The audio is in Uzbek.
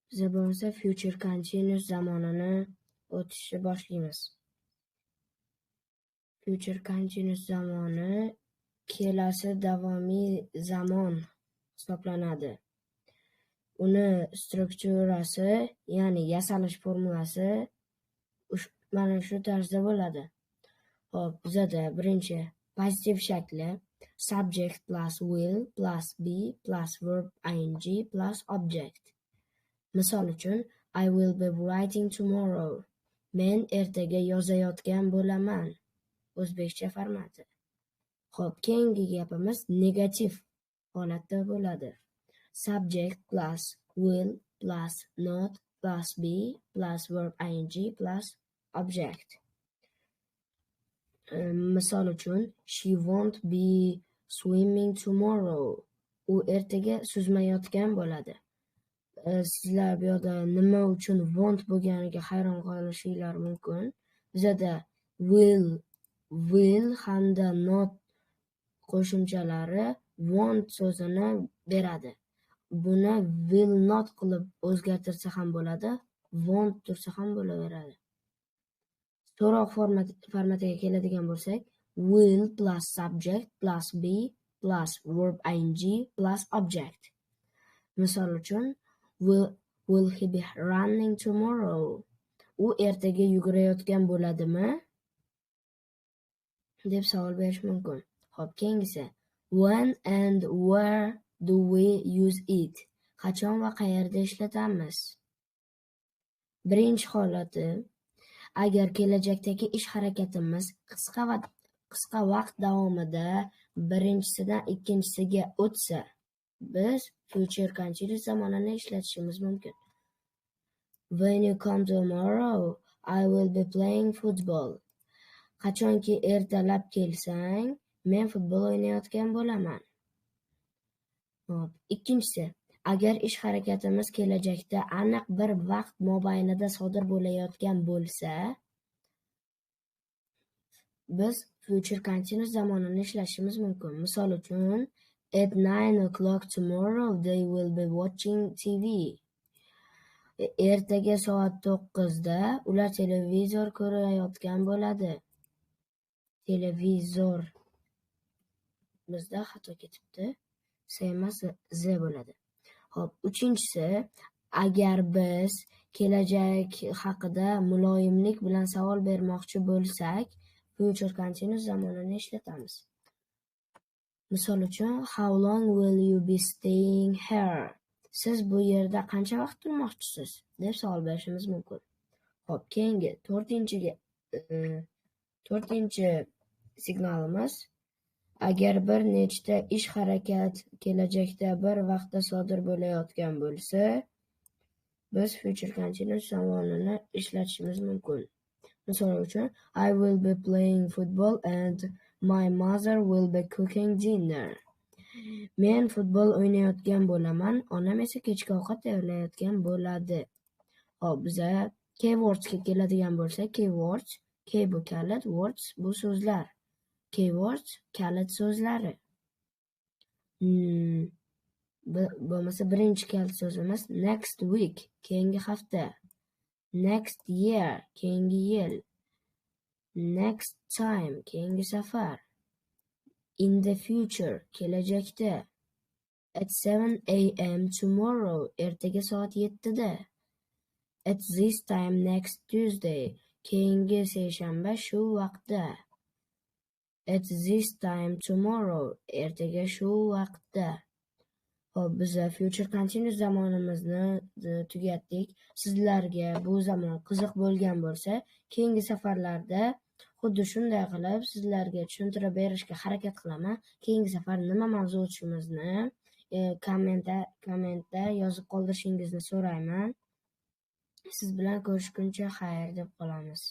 Biza bo'lmasa future continuous zamonini o'tishni boshlaymiz. Future continuous zamoni kelasi davomiy zamon hisoblanadi. Uni strukturasi, ya'ni yasalish formulasi mana shu tarzda bo'ladi. Xo'p, bizada birinchi pozitiv shakli subject plus will plus be plus verb ing plus object. Misol uchun, "I will be writing tomorrow." Men ertaga yozayotgan bo'laman. O'zbekcha formati. Xo'p, keyingi gapimiz negativ holatda bo'ladi. Subject plus will plus not plus be plus verb ing plus object. Misol uchun, "She won't be swimming tomorrow." U ertaga suzmayotgan bo'ladi. Sizlar bu yoqda nima uchun won't bo'lganiga hayron qolishinglar mumkin. Bizada will hamda not qo'shimchalari won't so'zini beradi. Buni will not qilib o'zgartirsa ham bo'ladi, won't tursa ham bo'laveradi. So'roq formatiga keladigan bo'lsak, will plus subject plus be plus verb ing plus object. Misol uchun, "Will he be running tomorrow?" U ertaga yugurayotgan bo'ladimi? Deb savol berish mumkin. Xo'p, keyingisi, when and where do we use it? Qachon va qayerda ishlatamiz? Birinchi holati, agar kelajakdagi ish harakatimiz qisqa vaqt davomida birinchisidan ikkinchisiga o'tsa, biz future continuous zamonini ishlatishimiz mumkin. "When you come tomorrow, I will be playing football." Qachonki ertalab kelsang, men futbol o'ynayotgan bo'laman. Xo'p, ikkinchisi, agar ish harakatimiz kelajakda aniq bir vaqt mobaynida sodir bo'layotgan bo'lsa, biz future continuous zamonini ishlatishimiz mumkin. Misol uchun, "At 9 o'clock tomorrow they will be watching TV." Ertaga soat 9da ular televizor ko'rayotgan bo'ladi. Televizor, bizda xato ketibdi. S emas, Z bo'ladi. Xo'p, uchinchisi, agar biz kelajak haqida muloyimlik bilan savol bermoqchi bo'lsak, future continuous zamonini ishlatamiz. Misol uchun, "How long will you be staying here?" Siz bu yerda qancha vaqt turmoqchisiz? Deb savol berishimiz mumkin. Xo'p, keyingi to'rtinchi signalimiz, agar bir nechta ish harakat kelajakda bir vaqtda sodir bo'layotgan bo'lsa, biz future continuous zamonini ishlatishimiz mumkin. Misol uchun, "I will be playing football and my mother will be cooking dinner." Men futbol o'ynayotgan bo'laman, onam esa kechki ovqat tayyorlayotgan bo'ladi. Xo'p, biza keywordsga keladigan bo'lsak, keywords, key bu kalit, words bu so'zlar. Keywords kalit so'zlari. Bo'lmasa birinchi kalit so'zimiz next week, keyingi hafta. Next year, keyingi yil. Next time, keyingi safar. In the future, kelajakda. At 7 a.m. tomorrow, ertaga soat 7da. At this time next Tuesday, keyingi seshanba shu vaqtda. At this time tomorrow, ertaga shu vaqtda. Xo'p, biza future continuous zamonimizni tugatdik. Sizlarga bu zamon qiziq bo'lgan bo'lsa, keyingi safarlarda xuddi shunday qilib sizlarga tushuntirib berishga harakat qilaman. Keyingi safar nima mavzu o'tishimizni kommentda yozib qoldirishingizni so'rayman. Siz bilan ko'rishguncha xayr deb qolamiz.